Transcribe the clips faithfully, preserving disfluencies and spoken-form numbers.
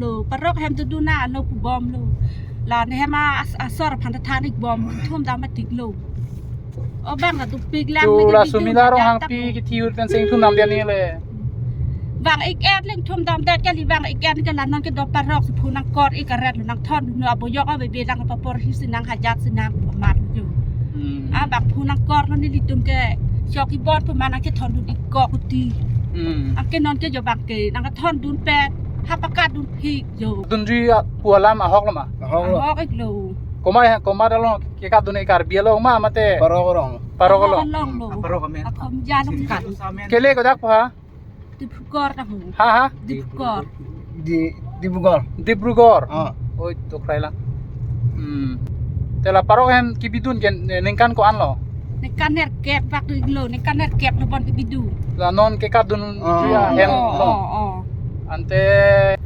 Lo, parok hem dodun alo pu bomlo. La ne hem a as-, asor aphan ta than ik bom, thum dam atik lo. O bang la dopik lang. Chu ne la ke Sumila video Ronghangpi jat ke thiur pen sing thum dam dia ni le. Bang ik et leng thum dam det kali, bang ik et ke la nang kedo parok si phu nangkor ik aret lo, nangthondun lo, abo yok aveve lang, papor hi si nang, hajat si nang, mat lo. Hmm. A bang phu nangkor lo, nelitum ke chok ibon pu ma nang kethondun ik kok kuti. Hmm. Anke non ke jo bang ke nang kethondun pen ha pakatdun phik jo. Dunji a-, pu alam ahok lo ma? Ahok lo. Ahok ik lo. Komat, komat along kekatdun, Karbi along ma mate? Parok along. Parok along. Along lo. Hmm. Parok amen. Akhom jalong kan. Kele kodak pha? Dibrugarh ta ho. Ha, ha? Dibrugarh. Di, Dibrugarh. Dibrugarh. Ah. Oi, to krai lang. Hmm. Te la parok hem kebidun ke ningkan ko-an lo? Ningkan nerkep bak do ik lo, ningkan nerkep lo bon kebidun. La non kekatdun, ah, dia hem, oh, lo. Oh, oh. Ante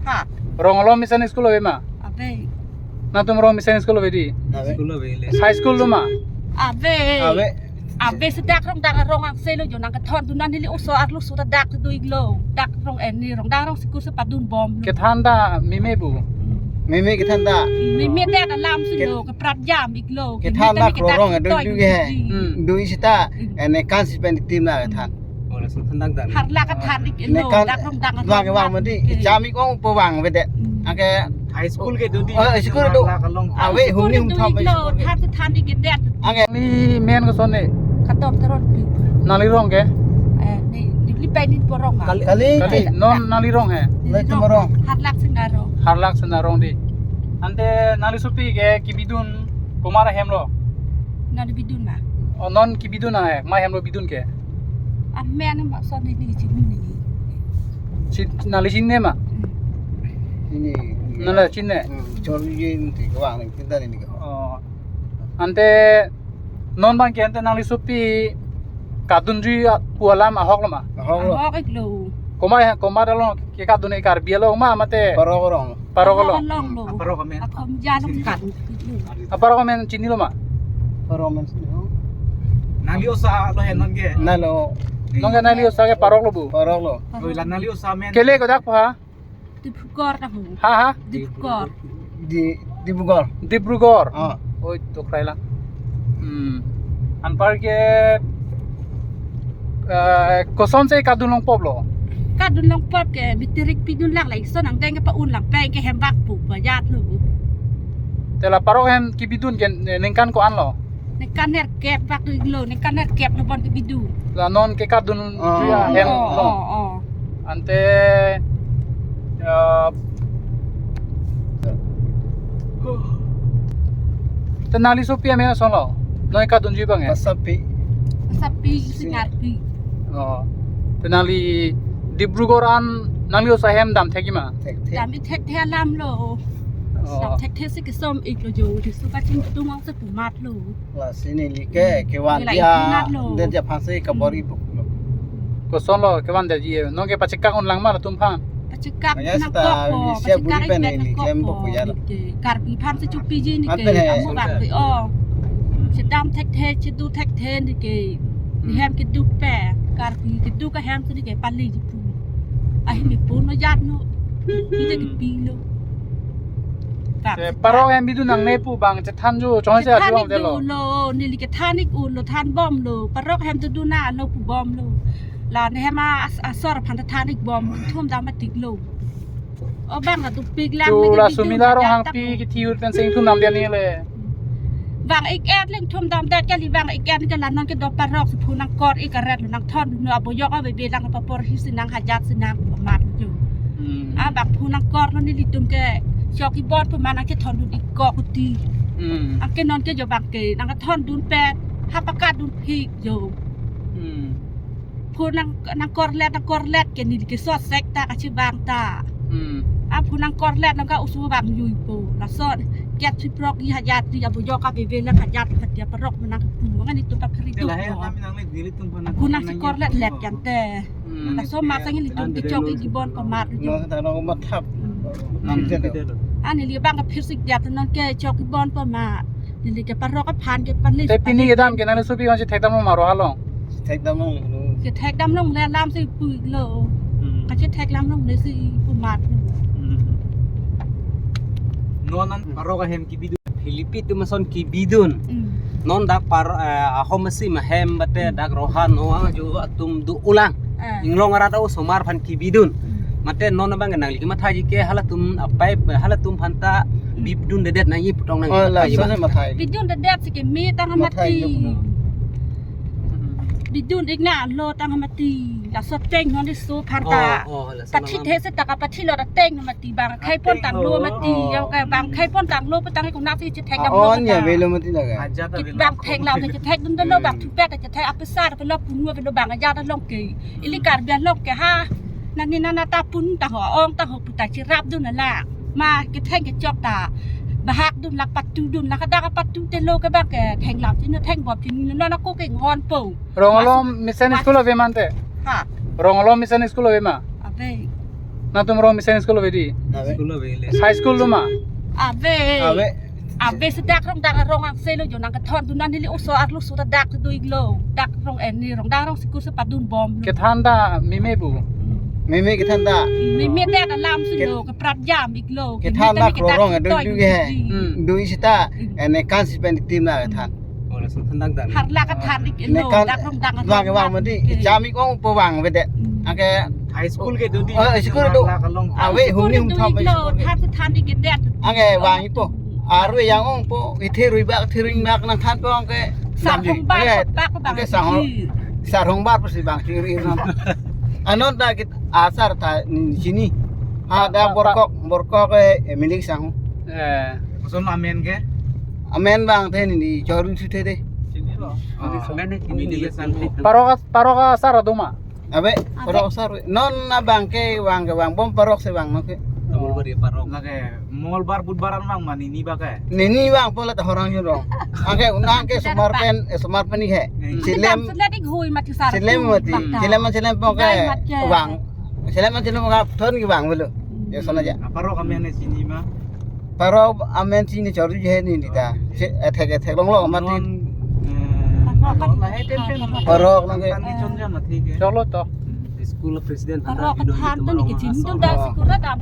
ha, Rong Olo Mission School ave ma? Ave. Nangtum Rong Mission School ave di? Ave. School ave le. High school lo ma? Ave. Ave. Ave si dak Rongdang arong angse lo jo, nang kethondun, neli oso arloso ta dak do ik lo. Dak Rong, eh, ne Rongdang arong school si padun bom lo. Kethan ta meme pu? Meme kethan ta. Meme det alam si lo, keprat jam ik lo. Kethan ta kro rong do ik he. Hmm. Do ik seta, hmm, eh, ne kan si pen tim na kethan. Oh, langsung than dang dang. Harlak kethan ik lo, ne kan dak Rongdang arong vang vang mati, ke jam ik ong pu vang vedet. Hmm. Anke high school ke do di. Oh, high school do. Ave, hum ni hum tham. Lo, than than ik det. Anke nangli men koson ne? Kadom Teronpi. Nangli rong ke? Eh, ne, ne, neli pen ne porong ma. Kali, kali. Kali, non nangli rong he? Neli rong. Harlak Sena arong. Harlak Sena arong di. Ante nangli sopi ke kebidun komat ahem lo? Nangli bidun ma? Oh, non kebidun ahem, ma hem lo bidun ke? Amen ma son ne, ne chinine. Chin-, nangli chinine ma? Hmm. Chinine. Nangli chinine? Hmm, chor ye nti ko wang nang tinta ni ko. Oh. Ante non bang ke ante nangli sopi kadunji a-, pu alam ahok lo ma? Ahok lo. Ahok ik lo. Komat, komat along kekatdun, Karbi along ma mate? Parok along. Parok along. Parok along lo. Hmm. Parok amen. Akhom jalong kan. Aparok amen chini lo ma? Parok amen chini lo. Nangli osa lo he non ke? Na lo. Non ke nangli osa ke parok lo pu? Parok lo. Oi, la nangli osa amen. Kele kodak pha? Dibrugarh ta ho. Ha, ha? Dibrugarh. Di, Dibrugarh. Dibrugarh. Ah. Oi, to krai lang. Hmm. Anpar ke, eh, koson si katdun longpop lo? Katdun longpop ke, matric pidun lang, lason angdeng ke pa-un lang pen ke hem bak pu pajat lo. Te la parok hem kebidun ke ningkan ko-an lo? Ningkan nerkep bak do ik lo, ningkan nerkep lo bon kebidun. La non kekatdun, ah, dia hem, oh, lo. Oh, oh. Ante, eh, te nangli sopi amen koson lo? Non kekatdunji bang ya? Pasapi. Pasapi, si Singarpi. Oh. Te nangli Dibrugarh an nangli osa hem dam thek ma? Thek, thek. Dam ik thekthe alam lo. Oh. Dam thekthe si kesom ik lo jo, di su kachingtung ong si pu mat lo. Lasi neli ke, hmm, kevan neli dia, ipinat lo. Dia dia aphan si kabor-i pu lo. Koson lo kevan dia ji, non ke pachekak un lang ma latum aphan? Pachekak nangkok ko, pachekak pen neli nangkok klem ko, pu ya. Neli ke Karbi aphan si chopiji neli ke, amo bang ke, oh. Chedam thekthe, chedu thekthe neli ke. Hmm. Neli hem keduk pen, Karbi keduk ahem si neli ke pali ji pu. Ahin ni pun lo jat no. Ite ke pilo. Te parok hem bidun nangne pu bang chethan jo, chong se chethan ik dolo. Lo, neli kethan ik un lo, than bom lo. Parok hem dodun alo pu bom lo. La ne hem a as-, asor aphan ta than ik bom, thum dam atik lo. O bang la dopik lang. Chu ne la ke Sumila Ronghangpi ke thiur pen sing thum dam dia ni le. Bang ik et leng thum dam det kali, bang ik et ke la nang kedo parok si phu nangkor ik aret lo, nangthondun lo, abo yok aveve lang, papor hi si nang, hajat si nang, mat jo. Hmm. A bang phu nangkor lo, nelitum ke chok ibon pu ma nang kethondun ik kok kuti. Hmm. Anke non ke jo bang ke nang kethondun pen ha pakatdun phik jo. Hmm. Phu nang, nangkorlet, nangkorlet ke neli ke sosek ta, kachibang ta. Hmm. A phu nangkorlet nang ka oso bang jui po. Lason kiat si prok i hajat di, abo yok aveve lang hajat, hajat parok ma nang pu. Mangan itum pakhri. Te tu la he po. Nami nang le dili tum pha nang phu nang si nang korlet ye let tu. Kan te. Hmm. Lason ma sang nelitum ke chok ik ibon pu mat jo. Nang ta nang ma thap. Hmm. Nang. Ani li bang ka phir sik dia tu non ke chok ibon pu mat. Neli ke parok aphan ke pali. Te pini kedam ke nangli sopi kan chethek dam long ma ro along? Chethek dam longle. Chethek dam longle alam si pu ik lo. Hmm. Kachethek dam longle si pu mat lo. Hmm. Non an parok ahem kebidun. Philipi atum ason kebidun. Hmm. Non dak par, eh, ahom asi mahem bate, hmm, dak Rohan o angjo atum do-olang. Ah. Inglong arat osomar aphan kebidun. Hmm. Mate non abang nangli kemathaji ke halatum apai, halatum aphanta, hmm, bibidundedet nangji pu tong nang. Oh, la, kemathaji so ba. Mathai. Bidundedet si keme tang mathai mati. Yok no. Bidun ik na lo tang mati. Laso ateng non iso aphanta. Oh, oh, la. Pathi the seta kapathi lo ateng mati, bang akhei pon tanglo mati, oh, ya ka bang akhei pon tanglo pu tang ko nasi chethek dam lo. Oh, ya ta. Avelo mati laga. Ajat kit avelo bang thek lam chethek dun dun lo, hmm, bang thupet chethek apisar avelo, punu avelo, bang ajat along ke. Ili Karbi along ke ha. Nani nana ta pun ta ho, ong ta ho pu ta cherap dun la. Ma ketheng kechok ta bahak dun la, patu dun la, kada ka patu te lo ke bang ketheng lam chini theng bom chini nana ko ke ngon po. Rong Alom Mission School ave ma ante? Ha? Rong Alom Mission School ave ma? Ave. Nangtum Rong Mission School ave di? Ave. School ave le. High school lo ma? Ave. Ave. Ave seta dak Rong Dang arong angse lo, jo nangkethon dun nang neli oso arlo so ta dak do ik lo. Dak Rong, eh, ni Rong Dang arong school si padun bom lo. Kethan ta meme pu. Meme kethan ta. Meme dak alam si lo, keprat jam ik lo. Kethan ta keme krorong kedun toi du ke. Hmm. Du seta, hmm, ene kan si pen tim na kethan. Oh, langsung thandang dan. Harla kethan ik lo, dak Rong Dang arong. Vang vang mati, jam ik ong po vang vede. Hmm. Anke high school ke do di. Oh, high school do. Harla kelong. Ave, hum ni hum thap high school ke. Than than ik det. Anke vang ik po. Arve yang ong po, ithe rui bak, the rui bak nangthan po anke. Sarhong bar, anke, bak, bak, anke sarhong, sarhong bar pasi bang chiri nam. Anon ta kit asar ta ni chini. Ha, da pa, pa, Borkok, Borkok, eh, eh, milik sang. Eh. Koson amen ke? Amen bang the ni, ni chorun si the de. Chini lo. Oh, amen ni chini. Parok, parok asar do ma? Ave, ave. Parok asar. Non abang ke vang ke vang bom parok si vang no ke. Mongolbar ya parok. Lake Mongolbar Budbar an vang ma nini ba ke? Nini vang po la ta horang jun rong. Anke unang ke somar pen, eh, somar pen ni he. Hmm. Chilem. Sedang sedang hui mati sar. Chilem mati. Bang ta. Chilem, chilem po ke. Dai mat ke. Vang. Chilem, chilem po ka thon ke vang belo. Hmm. Ya sana ja. Parok amen ni chini ma? Parok amen chini chorju je ni ta. Oh, chorju je. Si, eh, thek, eh, thek long lo mati. Non, eh, parok kan, lahai pen pen. Parok nang ke. Kan ni chon ja mati ke. Cholo to. School president. Parok kan than to ni ke chini to da school da.